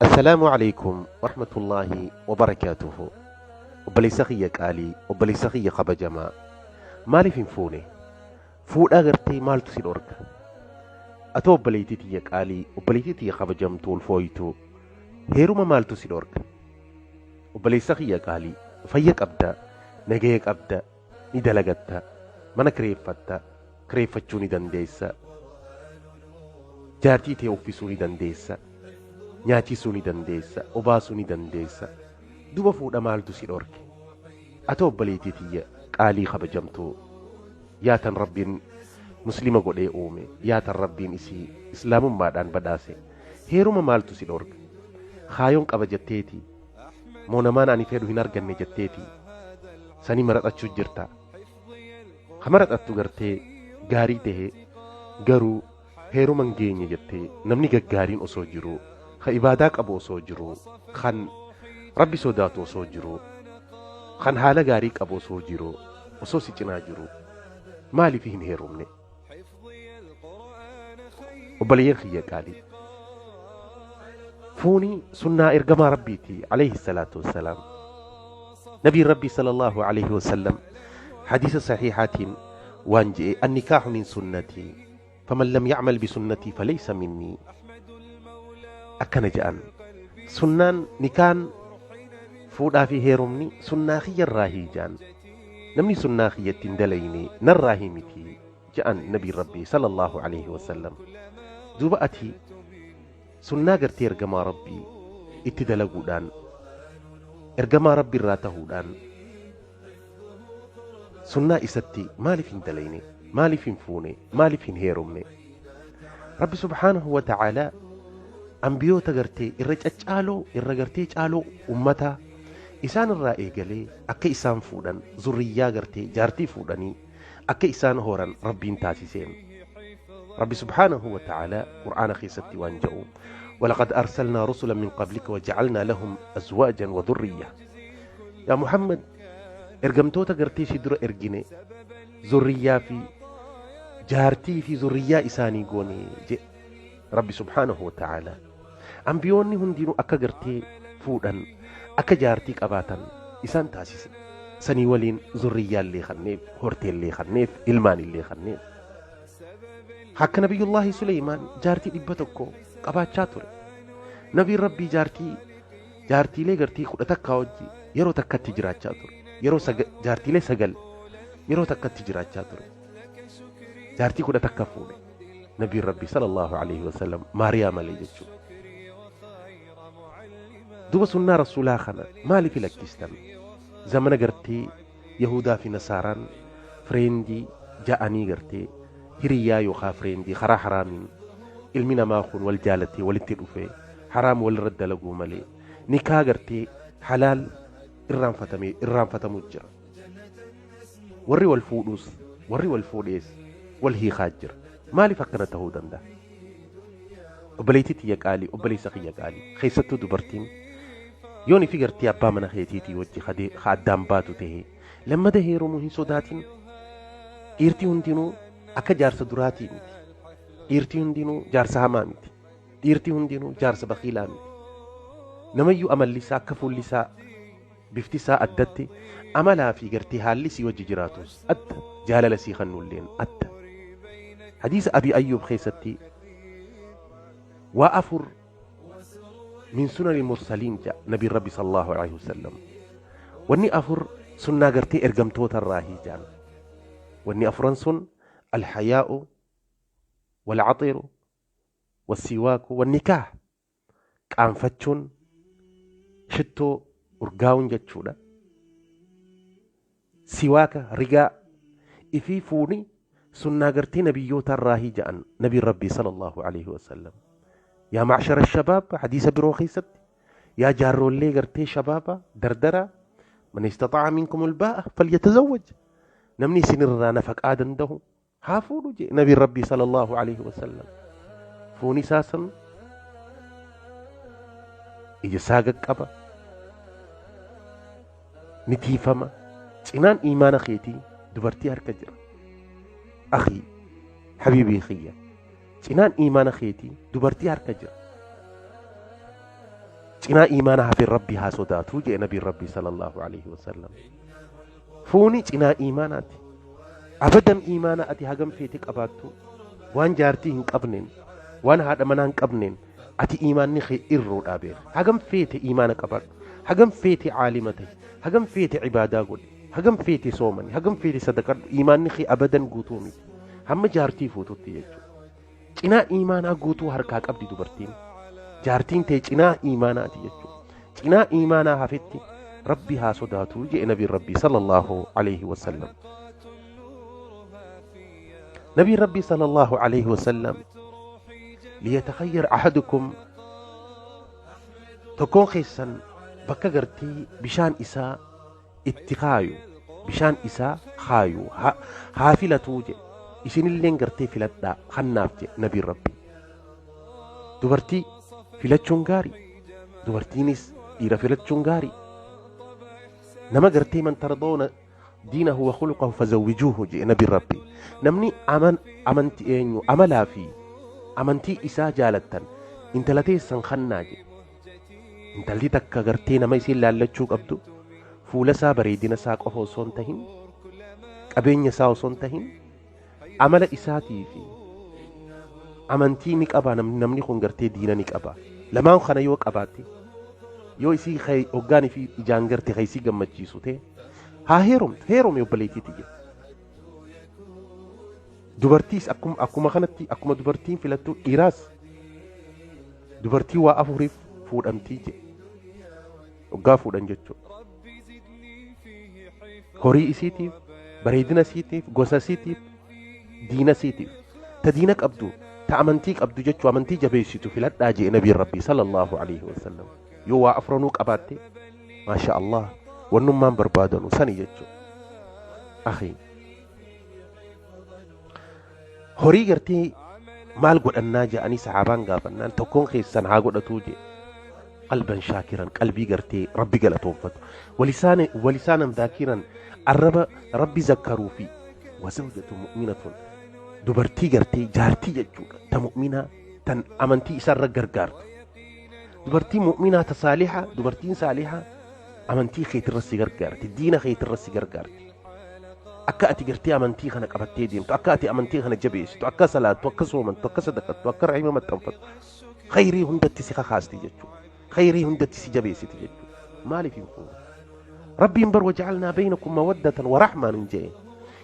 Assalaamu Aleeykum Warahmatullaahi Wabarakaatuhu Obboleessa kiyya qaalii, obboleessa kiyya kabajamaa, maaliif hin fuune? Fuudha gartee maaltu si dhorka? Atoo obboleettii tiyya qaalii, obboleettii tiyya kabajamtuu ulfooytuu, heeruma maaltu si dhorka? Obboleessa kiyya qaalii, fayya qabda, nagaya qabda, ni dalagatta, mana kireeffatta, kireeffachuu ni dandeessa, jaartii tee uffisuu ni dandeessa, nyaachisuu ni dandeessa, obaasuu ni dandeessa. Duba fuudha maaltu si dhorke? Atoo obboleettii tiyya qaalii kabajamtuu, yaa tan Rabbiin muslima godhee uume, yaa tan Rabbiin isii islaamummaadhaan badhaase, heeruma maaltu si dhorka? Kaayoon qaba jetteeti moo namaan ani fedhu hin arganne jetteeti sanii maraxachuu jirta? Ka maraxattu gartee gaarii tahe, garuu heeruma hin geenye jettee namni gaggaariin osoo jiruu, ka ibaadaa qabu osoo jiruu, kan Rabbi sodaatu osoo jiruu, kan haala gaarii qabu osoo jiruu, osoo si cinaa jiruu maaliif hin heerumne? Obboleeyyan kiyya qaalii, fuuni sunnaa ergamaa Rabbiiti alayhi salaatu wassalaam. Nabiin Rabbii sallallahu alayhi wasallam hadiisa sahiihaatiin waan je'e, annikaahu min sunnatii faman lam ya'mal bisunnatii falaysa minnii, akkana je'an. Sunnaan nikaan, fuudhaa fi heerumni, sunnaa kiyya irraahii je'an. Namni sunnaa kiyyatti hin dalayne narraahii miti je'an nabiin Rabbii sallallahu alayhi wasallam. Duuba ati sunnaa gartee ergamaa Rabbii itti dalaguudhaan, ergamaa Rabbi irraa tahuudhaan, sunnaa isatti maaliif hin dalayne? Maaliif hin fuune? Maaliif hin heerumne? Rabbi subhaanahu wa ta'aalaa ambiyoota gartee irra caccaaloo, irra gartee caaloo ummataa isaan irraa eegalee akka isaan fuudhan, zurriyyaa gartee jaartii fuudhanii akka isaan horan Rabbiin taasiseen. Rabbi subhaanahu wa ta'aalaa Qur'aana keessatti waan jedhu, walaqad arsalnaa rusulan min qablika waja'alnaa lahum azwaajan wa dhurriyya. Yaa Muhammad, ergamtoota gartee si dura ergine zurriyyaa fi jaartii fi zurriyyaa isaanii goone jedhe Rabbi subhaanahu wa ta'aalaa. Ambiyoonni hundinuu akka gartee fuudhan, akka jaartii qabaatan isaan taasise. Sanii waliin zurriyyaallee kanneef, horteellee kanneef, ilmaanillee kanneef. Akka Nabiyyullaahi Suleymaan jaartii 100 qabaachaa ture. Nabiin Rabbii jaartiilee gartii 11 wajji yeroo takkatti jiraachaa ture. Yeroo jaartiilee 9 yeroo takkatti jiraachaa ture. Jaartii 11 fuudhe. Nabiin Rabbii sallallahu alaihi wasallam Maariyaa malee jechuudha. Duba sunnaa rasuulaa kana maaliif lakkistan? Zamana gartee Yahudaa fi Nasaaraan fireendii ja'anii, gartee hiriyyaa yookaa fireendii karaa haraamiin ilmi namaa kun wal jaalatee walitti dhufe haraam walirra dalaguu malee nikaa gartee halaal irraanfatamee irraanfatamuu jira. Warri wal fuudhuus warri wal fuudhees wal hiikaa jira. Maaliif akkana ta'uu danda'a? Obboleettii tiyya qaalii, obboleessa kiyya qaalii, keessattuu dubartiin yoon ifi gartee abbaa mana keetiitii wajji ka addaan baatu ta'e lammada heerumuu hin sodaatin. Dhiirtii hundinuu akka jaarsa duraatii miti. Dhiirtii hundinuu jaarsa hamaa miti. Dhiirtii hundinuu jaarsa bakiilaa miti. Namayyuu amalli isaa akka fuulli isaa, bifti isaa addatti, amalaa fi gartee haalli sii wajji jiraatus adda, jaalala sii kannulleen adda. Hadiisa Abi Ayyuub keessatti waa afur min sunani mursaliin jedha nabiin Rabbi sallallahu alaihi wasallam. Wanni afur sunnaa gartee ergamtoota irraahii jedhan. Wanni afuran sun alhayaa'u walcaxiru wassiwaaku wannikaah. Qaanfachuun, shittoo urgaa'uun jechuudha. Siwaaka, rigaa ifii fuuni sunnaa gartee nabiyyoota irraahii jedhan nabiin Rabbii sallallahu alaihi wasallam. Yaa macshara shabaab, hadiisa biroo keessatti, yaa jaarroollee gartee shabaaba dardara, man istaxa'a minkum albaa'a falyatazawwaj, namni isinirraa nafaqaa danda'u haa fuudhu jee nabiin Rabbii sallallahu alaihi wasallam. Fuuni isaa san ija isaa qaqqaba, ni tiifama. Cinaan iimaana keetii dubartii harka jira. Akhii habiibii kiyya, cinaan iimaana keetii dubartii harka jira. Cinaa iimaana hafeen Rabbii haa sodaatuu jedhe nabiin Rabbii sallallahu alaihi wasallam. Fuuni cinaa iimaanaati. Abadan iimaana ati hagam feete qabaattu waan jaartii hin qabneen, waan haadha manaa hin qabneen, ati iimaanni kee irroodhaa beeka. Hagam feete iimaana qabaadhu, hagam feete caalima tahi, hagam feete ibaadaa godhi, hagam feete soomani, hagam feete sadaqadhu, iimaanni kee abadan guutuu miti hamma jaartii fuututti jechuudha. Cinaa iimaanaa guutuu harkaa qabdi dubartiin. Jaartiin tee cinaa iimaanaati jechuudha. Cinaa iimaanaa hafetti Rabbi haa sodaatuu jedhe nabiin Rabbii sallallahu alaihi wasallam. Nabiin Rabbii sallallahu alaihi wasallam, liyatakhayyar ahadukum, tokkoon keessan bakka gartee bishaan isaa itti kaayu, bishaan isaa kaayu haa filatuu jedhe. Isinilleen gartee filadhaa kannaaf jedhe nabiin Rabbii. Dubartii filachuun gaarii, dubartiinis dhiira filachuun gaarii. Nama gartee man tardoona diinahu wa khuluqahu fazawwijuuhu jedhe nabiin Rabbii. Namni aman amanti eenyu amalaa fi amantii isaa jaalattan intala teessan kannaa jedhe. Intalli takka gartee nama isiin laallachuu qabdu fuula isaa, bareedina isaa qofa osoo hin tahin, qabeenya isaa osoo hin tahin, amala isaatii fi amantii ni qaba. Namni kun gartee diina ni qaba. Lamaan kana yoo qabaatte, yoo isii hoggaanii fi ijaan garte ka isii gammachiisu ta'e, haa heerumtu, heerumi obboleettii tiyya. Dubartiis akkuma kanatti, akkuma dubartiin filattu dhiiraas dubartii waa afuriif fuudhamtii jedhe. Hoggaa fuudhan jechuudha. Horii isiitiif, bareedina isiitiif, gosa isiitiif, diina isiitiif. Ta diina qabdu, ta amantii qabdu jechuu, amantii jabeessitu filadhaa jedhe nabiin Rabbii sallallahu alaihi wasallam. Yoo waa afranuu qabaatte, maasha Allah, wannummaan barbaadanu sani jechuudha. Akhi, horii gartee maal godhannaa jedhanii sahaabaan gaafannaan, tokkoon keessan haa godhatuu jedhe. Qalban shaakiran, qalbii gartee Rabbi galatoonfatu, walisaanan dhaakiran, arraba Rabbi zakkaruu, fi wazawjatu mu'minatun, dubartii gartee jaartii jechuudha, ta mu'minaa tan amantii isaarra gargaartu, dubartii mu'minaa ta saaliha. Dubartiin saaliha amantii keetirra si gargaarti, diina keetirra si gargaarti, akka ati gartee amantii kana qabattee deemtu, akka ati amantii kana jabeessitu, akka salaattu, akka soomantu, akka sadaqattu, akka rahima maxxanfattu, khayrii hundatti si kakaasti jechuudha, khayrii hundatti si jabeessiti jechuudha. Maaliif hin fuune? Rabbiin bar waja'alnaa baynakum mawaddatan wa rahmaan hin jee.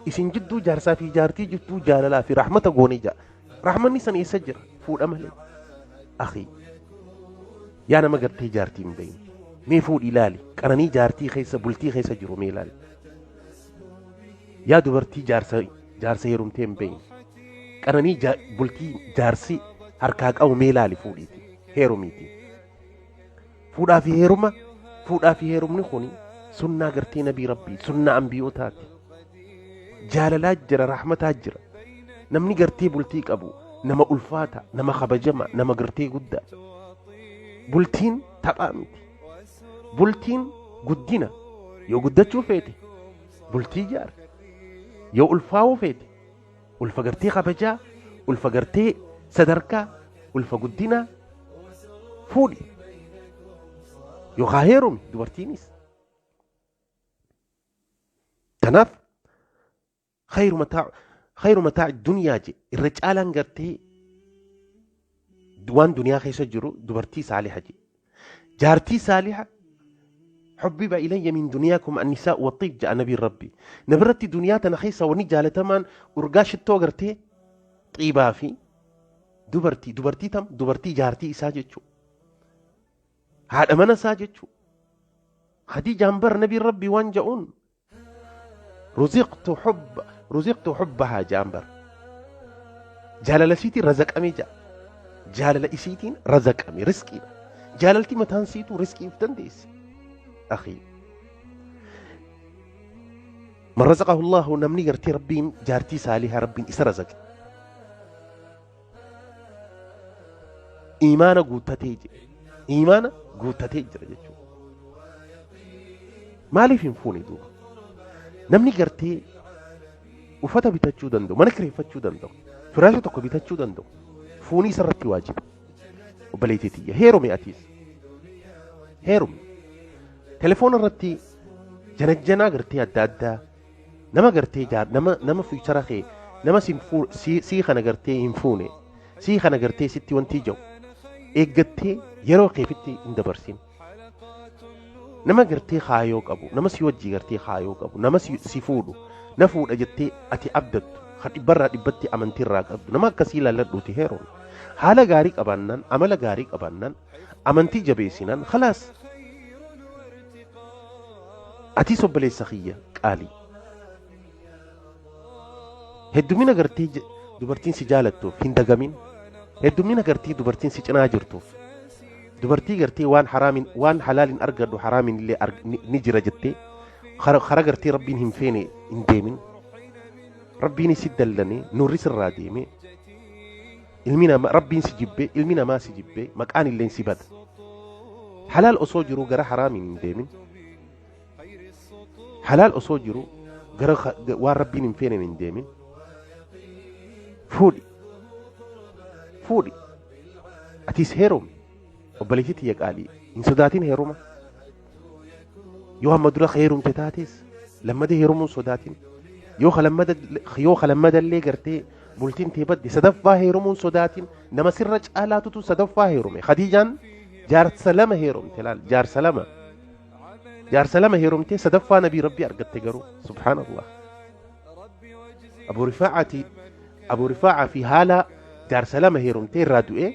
Isin jidduu, jaarsaa fi jaartii jidduu, jaalalaa fi rahmata goonee jaa. Rahmanni san eessa jira fuudha malee? Akhi, yaa nama gartee jaartii hin beeyne, mee fuudhi ilaali. Qananii jaartii keessa, bultii keessa jiru mee ilaali. Yaa dubartii jaarsa heerumtee hin beeyne, qananii bultii jaarsi harkaa qabu mee ilaali. Fuudhiiti heerumiiti. Fuudhaa fi heeruma, fuudhaa fi heerumni kun sunnaa gartee nabii Rabbii, sunnaa ambiyootaati. Jaalalaa jira, rahmataa jira. Namni gartee bultii qabu nama ulfaata, nama kabajama, nama gartee guddaa. Bultiin taphaa miti. Bultiin guddina. Yoo guddachuu feete bultii ijaar. Yoo ulfaa'uu feete, ulfa gartee kabajaa, ulfa gartee sadarkaa, ulfa guddinaa, fuudhi yookaan heerumi dubartiinis. Kanaaf khayru mataa'i dunyaa je, irra caalaan gartee waan duniyaa keessa jiru dubartii saaliha je, jaartii saaliha. Xubbiba ilayya min duniyaakum annisaa'u waxiib ja'a nabiin Rabbi. Na biratti duniyaa tana keessa wanni jaalatamaan urgaa shittoo gartee xiibaa fi dubartii. Dubartii tam? Dubartii jaartii isaa jechuu, haadha mana isaa jechuu. Khadiijaan bar nabiin Rabbi waan ja'uun, ruziqtu hubbahaa ja'an bar. Jaalala isiitiin razaqame ja'a. Jaalala isiitiin razaqame risqiidha. Jaalalti mataan siituu risqiif dandeessi. Akhi, man razaqahu Allahu, namni gartee Rabbiin jaartii saalihaa Rabbiin isa razaqe, iimaana guuttatee jedhe, iimaana guuttatee jira jechuudha. Maaliif hin fuune duuba? Namni gartee uffata bitachuu danda'u, mana kireeffachuu danda'u, firaasha tokko bitachuu danda'u, fuunii isarratti waajiba. Obboleettii tiyya, heerume atiis. Heerumi. Telefoona irratti janajjanaa gartee adda addaa nama gartee nama nama future kee nama sii kana gartee hin fuune, sii kana gartee sitti wanti jiru eeggattee yeroo keefitti hin dabarsin. Nama gartee kaayoo qabu, nama si wajjii gartee kaayoo qabu, nama si fuudhu, na fuudha jettee ati abdattu, kan dhibbarraa dhibbatti amantiirraa qabdu, nama akkasii ilaalladhuuti heerumi. Haala gaarii qabaannaan, amala gaarii qabaannaan, amantii jabeessinaan, khalaas. Atis obboleessa kiyya qaalii, heddumina gartee dubartiin si jaalattuuf hin dagamin. Heddumina gartee dubartiin si cinaa jirtuuf, dubartii gartee waan haraamin, waan halaalin argadhu haraamin illee ni jira jettee kara gartee rabbiin hin feene hin deemin. Rabbiin si dallane, nurri sirraa deeme, ilmi namaa rabbiin si jibbe, ilmi namaa si jibbe, maqaan illee si bada. Halaal osoo jiru gara haraamiin hin deemin. Halaal osoo jiru gara waan rabbiin hin feenen hin deemin. Fuudhi, fuudhi, atis heerumi. Obboleettii tiyya qaalii, hin sodaatin heeruma. Yoo amma dura heerumte taates lammada heerumuun sodaatin. Yoo lammadallee gartee bultiin tee badde, sadaffaa heerumuun sodaatin. Nama sirra caalaatutu sadaffaa heerume. Khadiijaan jaarsa lama heerumte. Laal, jaarsa lama heerumte, sadaffaa nabii rabbii argatte. Garuu subhaanallah, Abu Rifaacati, Abu Rifaacaa fi haala jaarsa lama heerumtee irraa du'ee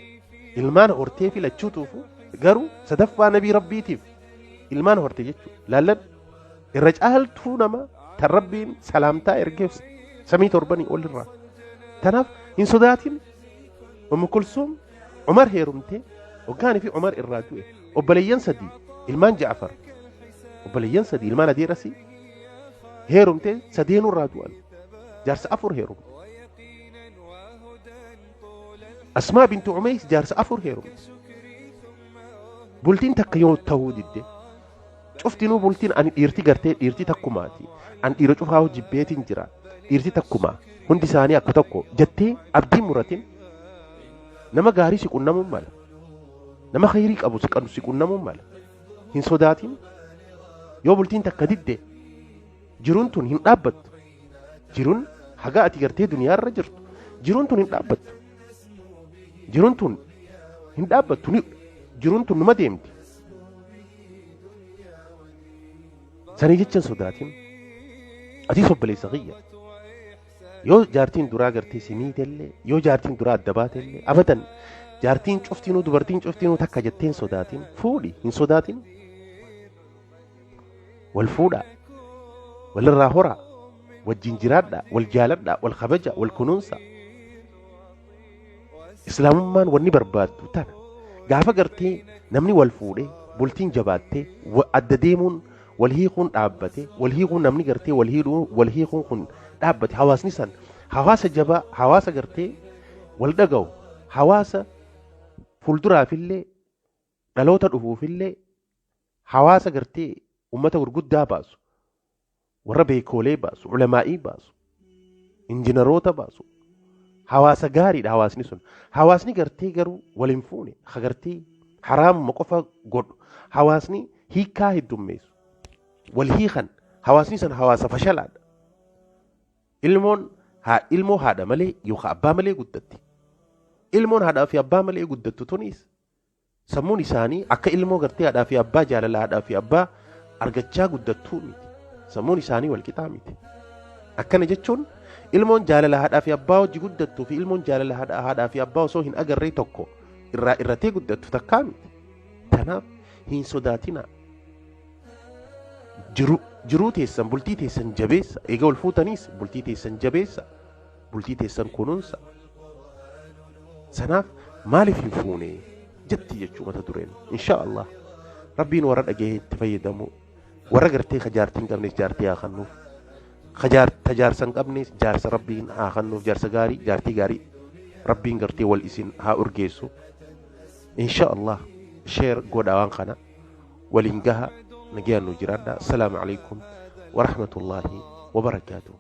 ilmaan hortee filachuutuufu, garuu sadaffaa nabii rabbiitiif ilmaan horte jechuudha. Laallan, irra caaltuu nama tan rabbiin salaamtaa ergeef samii torbanii ol irraa. Tanaaf hin sodaatin. Ummu Kulsuum Umar heerumte, hoggaanii fi Umar irraa du'e, obboleeyyan sadii ilmaan Ja'far, obboleeyyan sadii ilmaan adeerasii heerumte, sadeenuu irraa du'an. Jaarsa afur heerumte. Asmaa bintu Umays jaarsa afur heerumte. Bultiin takka yoo ta'uu didde, cuftinuu bultiin ani dhiirti gartee dhiirti takkumaati, an dhiira cufaa jibbeetiin jira, dhiirti takkumaa, hundi isaanii akka tokko jettee abdii muratin. Nama gaarii si qunnamuun mala, nama khayrii qabu si qunnamuun mala. Hin sodaatin. Yoo bultiin takka didde, jiruun tun hin dhaabbattu. Jiruun haga ati gartee duniyaarra jirtu jiruun tun hin dhaabbattu. Jiruun tun hin dhaabbattu, jiruun tun numa deemti. Sanii jecha hin sodaatin. Atis obboleessa kiyya, yoo jaartiin duraa gartee si miitellee, yoo jaartiin duraa adda baatellee, abadan jaartiin cuftinuu, dubartiin cuftinuu takka jettee hin sodaatin. Fuudhi, hin sodaatin. Wal fuudhaa, walirraa horaa, wajjin jiraadhaa, wal jaaladhaa, wal kabaja, wal kunuunsa. Islaamummaan wanni barbaaddu tana. Gaafa gartee namni wal fuudhee bultiin jabaattee, adda deemuun, wal hiikuun dhaabbate, wal hiikuun namni gartee wal hiidhuu, wal hiikuun kun dhaabbate, hawaasni san hawaasa jabaa, hawaasa gartee wal dhaga'u, hawaasa fuulduraafillee dhaloota dhufuufillee hawaasa gartee ummata gurguddaa baasu, warra beekoolee baasu, ulamaa'ii baasu, injinaroota baasu, hawaasa gaariidha hawaasni sun. Hawaasni gartee garuu wal hin fuune, ha gartee haraamuma qofa godhu, hawaasni hiikaa heddummeessu, wal hiikan, hawaasni sun hawaasa fashalaadha. Ilmoon haa ilmoo haadha malee yookaan abbaa malee guddatti. Ilmoon haadhaa fi abbaa malee guddattu tunis sammuun isaanii akka ilmoo gartee haadhaa fi abbaa, jaalala haadhaa fi abbaa argachaa guddattuu miti. Sammuun isaanii wal qixaa miti. Akkana jechuun ilmoon jaalala haadhaa fi abbaa hojii guddattuu fi ilmoon jaalala haadhaa fi abbaa osoo hin agarree tokko irraa irratee guddattu takkaa miti. Tanaaf hin sodaatinaa. Jiruu teessan, bultii teessan jabeessa. Eega wal fuutaniis bultii teessan jabeessa. Bultii teessan kunuunsa. Sanaaf maaliif hin fuune jetti jechuu mata dureen. Insha Allah rabbiin warra dhagahee itti fayyadamu, warra gartee ka jaartii hin qabnes jaartii haa kennuuf, ka jaarsa hin qabnes jaarsa rabbiin haa kennuuf, jaarsa gaarii, jaartii gaarii rabbiin gartee wal isin haa urgeessu. Insha Allah share godha, waan kana waliin gaha. Nagayaan nu jiraadha. Assalaamu alaikum warahmatullaahi wabarakaatuh.